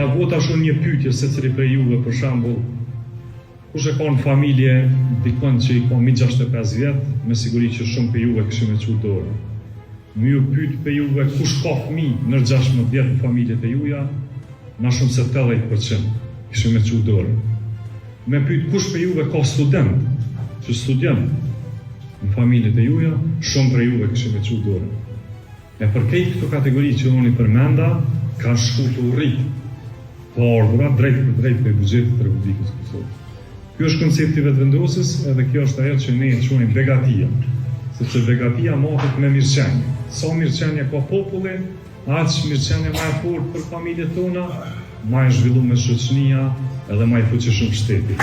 ja bo tash unë një pyetje secili prej juve për shembull, kush e ka në familje dikon që i ka mi 65 vjet, me siguri që shumë prej juve kishin me çu dorën. Me ju pyet prej juve kush ka fëmijë nër 16 vjet në familjet e juja, ma shumë se 80% kishin me çu dorën. Me pyet kush prej juve ka student që studion në familjet e juja, shumë prej juve kishin me çu dorën. E për krejt këto kategori që unë i përmenda, kanë shku tu u rrit të ardhurat drejt për drejt prej buxhetit të Republikës së Kosovës. Ky është koncepti i vetëvendosjes edhe kjo është ajo që ne e quajmë begatia, sepse begatia matet me mirëqenie. Sa mirëqenie ka populli, aq mirëqenie ma e fortë për familjet tona, ma e zhvillume shoqënia edhe ma i fuqishëm shteti.